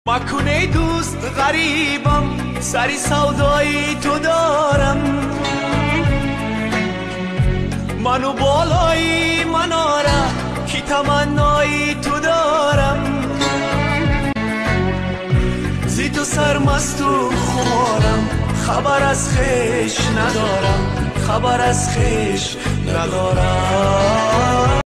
Макун эй дӯст ғарибам, сари савдои ту дорам. Ману болои манора, ки таманнои ту дорам. Зи ту сармасту хуморам, хабар аз хеш надорам, хабар аз хеш надорам.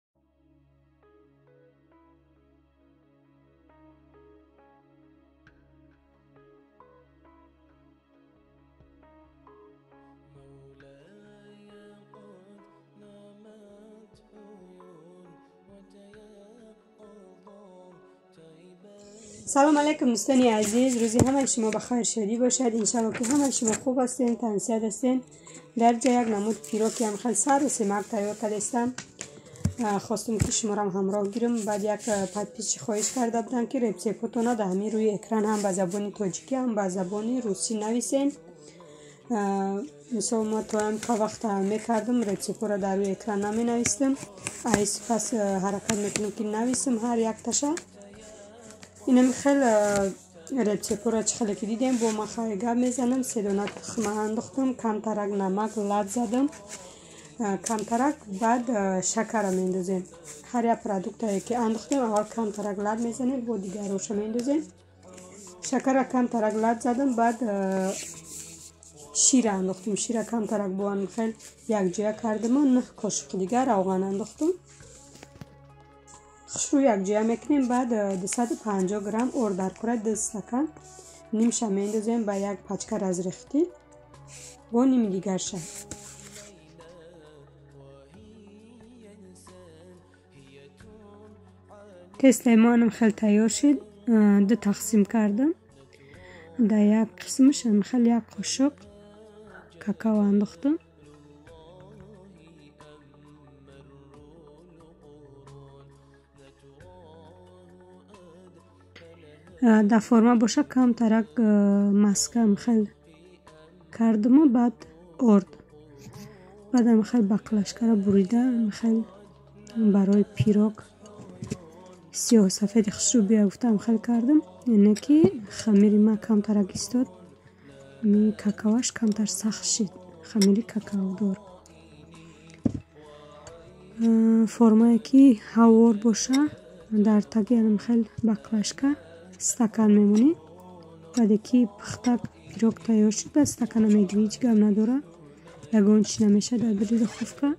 سلام علیکم دوستان عزیز، روزی همه شما بخیر شادی باشد. انشالله که همه شما خوب هستین، تنسیت هستین. در جای یک نمود پیروکی هم خیلی سر و سمک تیار کردستم. خواستم که شما را همراه گیرم. بعد یک پدپیچ خواهش کرده بودن که رپسیپوتونا در همین روی اکران هم به زبان تاجیکی هم به زبان روسی نویسین. مثلا ما تو هم تا وقت میکردم رپسیپو را در روی اکران نمی نویستم. ایس پس حرکت میکنم که نویسم هر یک تشه. اینم خیلی رپسیپو را چه خیلی که دیدیم با ما خیلی گپ میزنم. سه دانه تخمه انداختم، کمترک نمک لد زدم، کمترک بعد شکر میندازیم. هر یک پرودوکت که انداختیم اول کمترک لد میزنیم، با دیگر روش میندازیم. شکر کمترک لد زدم، بعد شیر انداختیم. شیر کمترک با هم خیلی یک جای کردم و 9 قاشق دیگر روغن انداختم. خوشرو یک جای میکنیم. بعد 250 گرم ارد در کره 2 استکان نیمشه میندازیم با یک پچکر از ریختی با نیم دیگر شه. تست ما هم خیلی تیار شد. دو تقسیم کردم. در یک قسمش هم خیلی یک قاشق کاکاو انداختم. در فرما باشه کم ترک مسکم خیلی کردم و بعد ارد. بعد هم خیلی بقلشکره بریده خیلی برای پیروک سیاه سفید خوشرو بیا گفتم خیلی کردم. یعنی که خمیر ما کم ترک استاد، می کاکاوش کمتر سخت شد، خمیر کاکاو دار. فرمایی که هوار باشه در تگی خیلی بقلشکه استکان میمونی. بعد که پخته پیروک تیار شد بعد استکان میگیری، هیچ گم نداره، یگان چی نمیشه در برید خوفکه.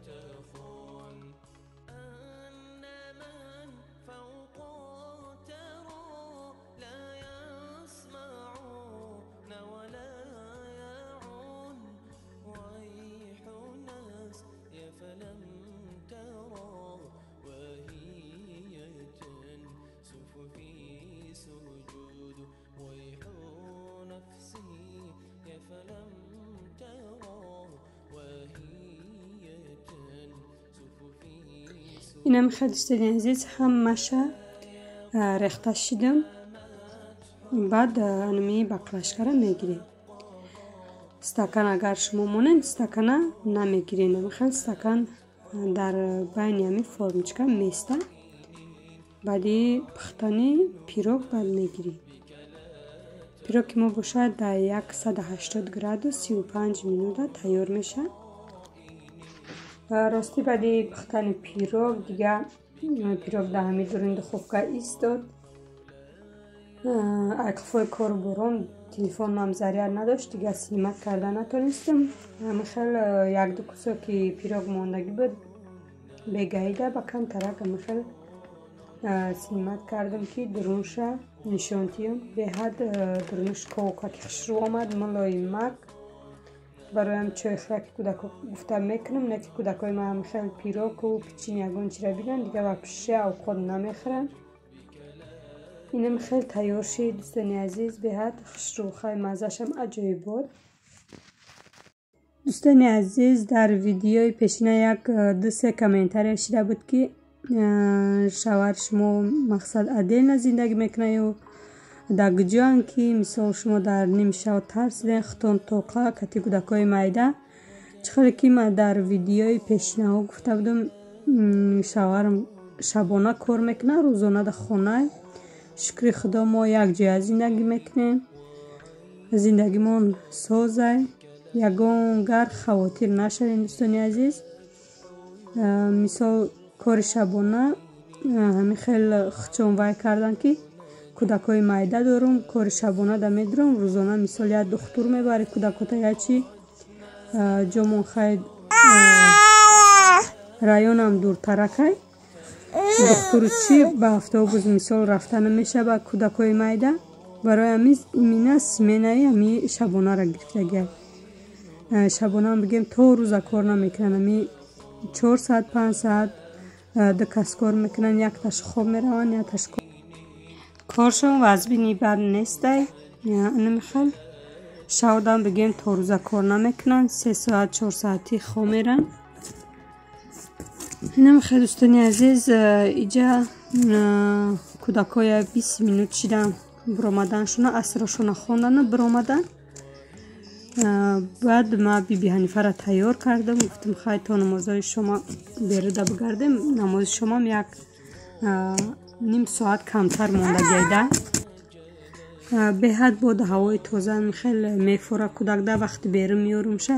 اینم خیلی دوستان عزیز همشه ریخته شدم. بعد انمی بقلشکره میگیریم. استکان اگر شما مونن استکان نمیگیرین، خیلی استکان در بین همی فرمچکه میسته. بعدی پختنی پیروک بعد میگیریم. پیروک ما باشه در 180 گراد 35 مینوت تیار میشه. راستی بعدی پختن پیروک دیگه پیروک در همین درون دخوفکه ایستاد. اکفای کار برون تلفن هم ذریعه نداشت دیگه، سینمت کرده نتونستم. همین خیلی یک دو کسا که پیروک ماندگی بود بگهیده با کم ترک همین خیلی سینمت کردم که درونش نشانتیم. به حد درونش کوکا که خشرو آمد ملایمک. برایم چای خرک کودکا گفتم میکنم، نه که کودکای ما هم خیلی پیروک و پیچین یگان چی را بینن دیگه و پشه او خود نمیخورن. اینم خیلی تیار شد دوستان عزیز، به حد خوشرو خیلی مزهش هم عجایب بود. دوستان عزیز در ویدیوی پیشینه یک دو سه کامنتر شده بود که شوهر شما مقصد عدل زندگی میکنه و در گجان که مثال شما در نیم شب ترسیدین خودتون توقع کتی کودکای مایده. چه که ما در ویدیوی پیشینه ها گفته بودم شوهرم شبانه کار میکنه، روزانه در خانه. Шукри Худо мо якҷоя зиндагӣ мекунем. Зиндагимон созай. Ягон гар хавотир нашавем, дӯстони азиз. Мисол кори шабона ҳамин хел хучон вай кардан ки кӯдакҳои майда дорум, кори шабона да медурам, рӯзона мисол як духтур мебари кӯдакота я чи ҷомон хай районам дуртаракай. Духтуру чи ба автобус мисол рафта намешава кӯдакҳои майда. Барои ҳамин имина сменаи ҳами шабонара гирифтагиам. Шабонаам бигем то рӯза кор намекунанд. Ҳами 4 саат 5 саат ду кас кор мекунанд, якташ хоб мераванд, якташ коршон вазбини бад нестай. Намихел шавдам бигем то рӯза кор намекунанд, 3 соат 4 саати хоб меранд. Намихел дӯстони азиз, иҷа кӯдакҳоя 20 минут шидан биромаданшона, асрошона хондану биромадан. Баъд ма Биби Ҳанифаро тайёр кардам, гуфтам хай то намозҳои шома беруда бигардем. Намози шомам як ним соат камтар мондагиайда. Беҳад боду ҳавои тоза хел мефора кӯдакда вақти берун меёрумша.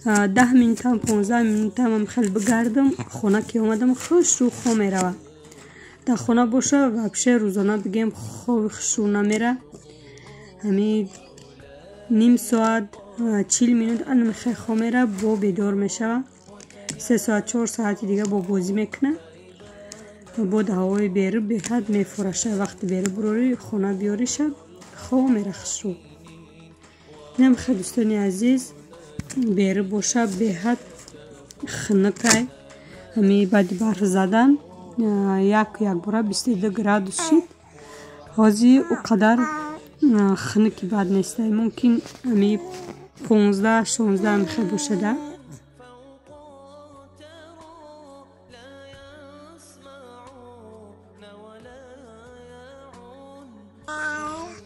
10 минутам 15 минутам хел бигардам, хона ки омадам хушрӯ хоб мерава. Дар хона боша вообще рӯзона бигем хоби хушрӯ намера. Ҳами ним соат 40 минут анамихел хоб мера, бо бедор мешава. 3 соат 4 соати дига бо бозӣ мекуна. Боду ҳавои беру беҳад мефораша. Вақти беру бурори хона биёриша хоб мера хушрӯ. Намихел дӯстони азиз, беру боша беҳад хунукай. Ҳами баъди барф задан як якбора 22 градус шид. Ҳозир ӯ қадар хунуки бад нестай, мумкин ҳами 15-16 амихел бошада.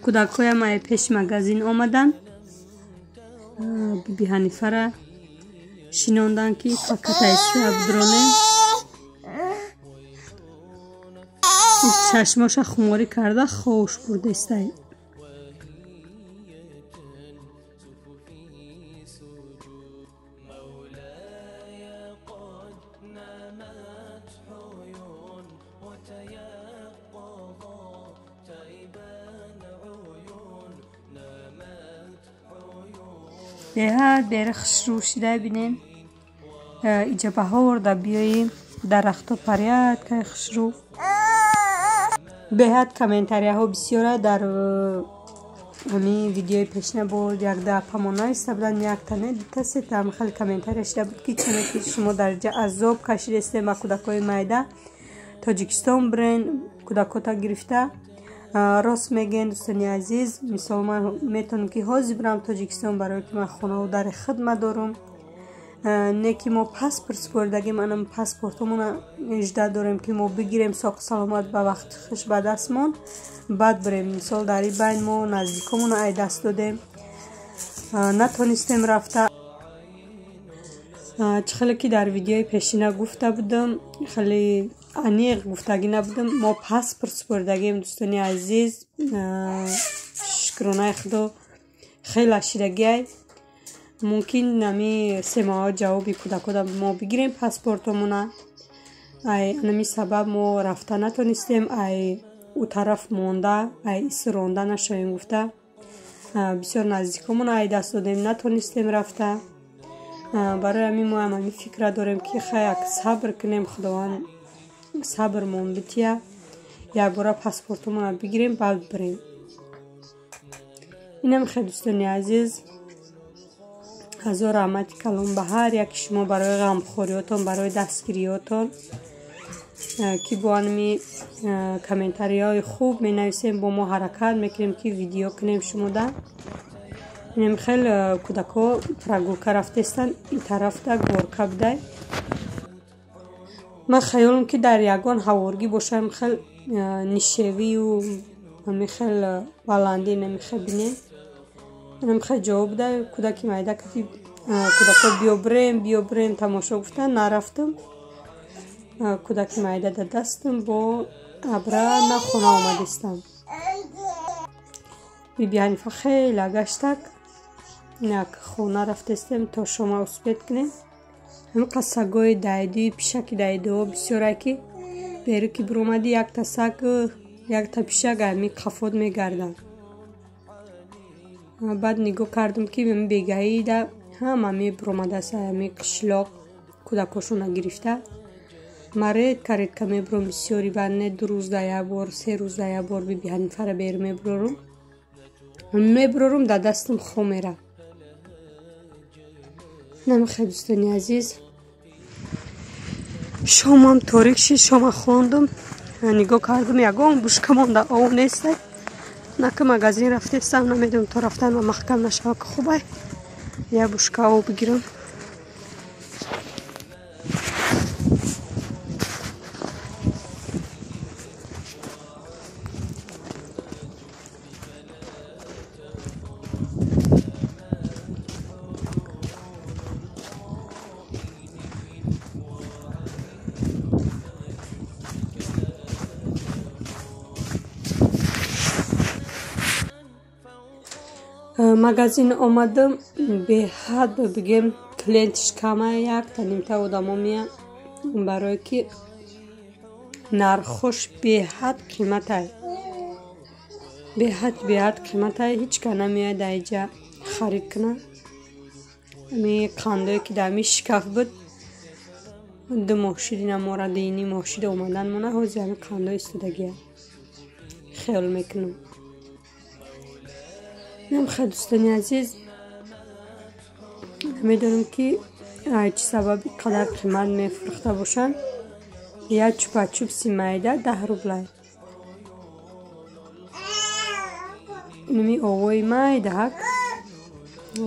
Кӯдакҳоям ай пеши магазин омаданд. Биби Ҳанифара шинонданд ки пакатайса бидронем. Чашмоша хуморӣ карда ховш бурдестай. Беҳад бери хушрӯ шида бинем. Иҷа баҳор да биёи дарахто паряд кай хушрӯ. Беҳад комментарияҳо бисёра дар ҳамин видеои пешина буд. Якда апамон нависта буданд, якта не дута сета ҳам хеле комментария шида буд ки чаро ки шумо дар иҷа азоб кашидестем ба кӯдакҳои майда, Тоҷикистон бирен кӯдакҳота гирифта. Рост мегӯен дӯстони азиз, мисол ман метавонам ки ҳозир бирам Тоҷикистон, барое ки ман хонаву дари хидмат дорум. Не ки мо паспорт супоридагим, анам паспортомона жда дорем ки мо бигирем соқу саломат ба вақти хуш ба дастмон, баъд бирем. Мисол дар ин байн мо наздикомона ай даст додем, натонистем рафта. Чӣ хеле ки дар видеои пешина гуфта будам, хеле аниқ гуфтагӣ набудам, мо паспорт супоридагим дӯстони азиз. Шукронаи Худо хеле ашидагиай. Мумкин нами 3 моҳ ҷавоби кӯдакода мо бигирем паспортомона. Ай анами сабаб мо рафта натонистем, ай ӯ тараф монда, ай ис ронда нашавем гуфта. Бисёр наздикомона ай даст додем, натонистем рафта. Барои ҳамин мо ҳам ҳамин фикра дорем ки хай як сабр кунем, Худованд сабрмон бития, якбора паспортомона бигирем, баъд бирем. Инам хел дӯстони азиз, ҳазор раҳмати калом ба ҳар яки шумо барои ғамхориётон, барои дастгириётон ки бо ҳами комментарияҳои хуб менависем, бо мо ҳаракат мекунем ки видео кунем шумода. Инам хел кӯдакҳо прогулка рафтестанд, ин тарафта горка будай. Ман хаёлам ки дар ягон ҳаворгӣ бошам, хел нишевию ҳами хел баландӣ намихел бинем. Инам хел ҷавоб будай. Кӯдаки майда кати кӯдакҳо биё бирем тамошо гуфтанд, нарафтам. Кӯдаки майда дар дастам бо Абра на хона омадистам. Биби Ҳанифа хеле гаштак. Як хона рафтестем то шома успеть кунем. Ҳамин сагои дайдуи пишаки дайдуҳо бисёре ки беру ки биромадӣ якта саг якта пишак ҳами қафот мегарданд. Баъд нигоҳ кардам ки бегаида ҳама мебиромадааст ҳами қишлоқ кӯдакошона гирифта. Ма редка редка мебиром бисёри баъд не 2 рӯз да як бор, 3 рӯз да як бор Биби Ҳанифара беру мебирорум. Мебирорум да дастам хо мера. Намехай дӯстони азиз. Шомам торик шид, шома хондум. Нигоҳ кардам ягон бушка монда ов нестай. Нака магазин рафтестам, намедонам то рафтан ва маҳкам нашава ки хубай. Я бушка ов бигирам. Магазин омадам, беҳад бигем клиентиш кама, якта нимта одамо меян, барое ки нархош беҳад қиматай. Беҳад қиматай, ҳеҷ ка намеяд дар иҷа харид кунад. Ами қандое ки дар ами шкаф буд, 2 моҳ шуд ина мора 2.5 моҳ шуд омадан мона, ҳозир ами қандо истодагия. Хиёл мекунам. Намхай дӯстони азиз, намедонам ки чӣ сабаби қадар қимат мефурӯхта бошанд. Як чупа-чупси майда 10 рублай. Инами овои майда ҳак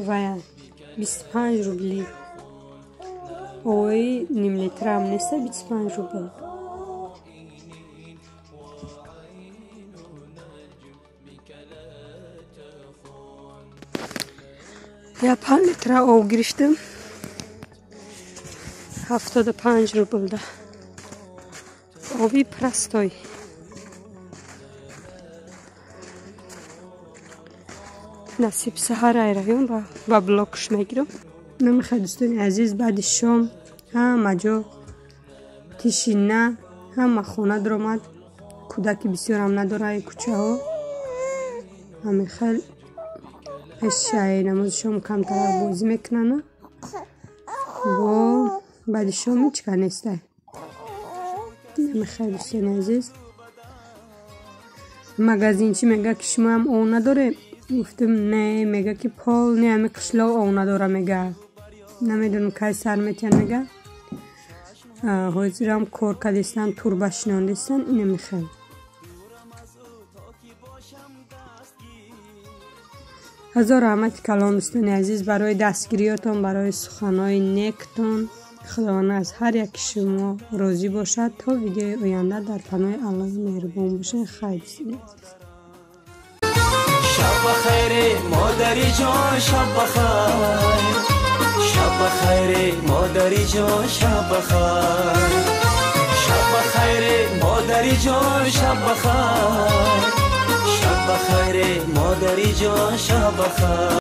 вая 25 рубли. Овои нимлитраам неста 25 рубл. Я 5 литра ов гирифтам. 75 рублда. Ови простой. Насиб саҳар айравем ба блокш мегирам. Намехай дӯстони азиз, баъди шом ҳама ҷо тишина, ҳама хона даромад. Кӯдаки бисёрам надора ай кӯчаҳо. Ҳамихел пеши намози шом камтарак бозӣ мекунанд. Бо баъди шом ҳеҷ ка нестай. Намехай дӯстони азиз. Магазинчи мега ки шумоам ов надоре? Гуфтам не, мега ки пол не, ами қишлоқ ов надора мега. Намедонам кай сар метиҳанд мега. Ҳозирам кор кардистан, турба шинондистан, ина мехай. Ҳазор раҳмати калон дӯстони азиз барои дастгириётон, барои суханҳои нектон. Худованд аз ҳар яки шумо розӣ бошад. То видеои оянда дар паноҳи Аллоҳи меҳрубон бошед. Хайр дӯстони азиз. Шаб бахайр модари ҷон, шаб бахайр. Шаб бахайр модари ҷон, шаб бахайр. Шаб бахайр модари ҷон, шаб бахайр. Шаб бахайр модари ҷон, шаб бахайр.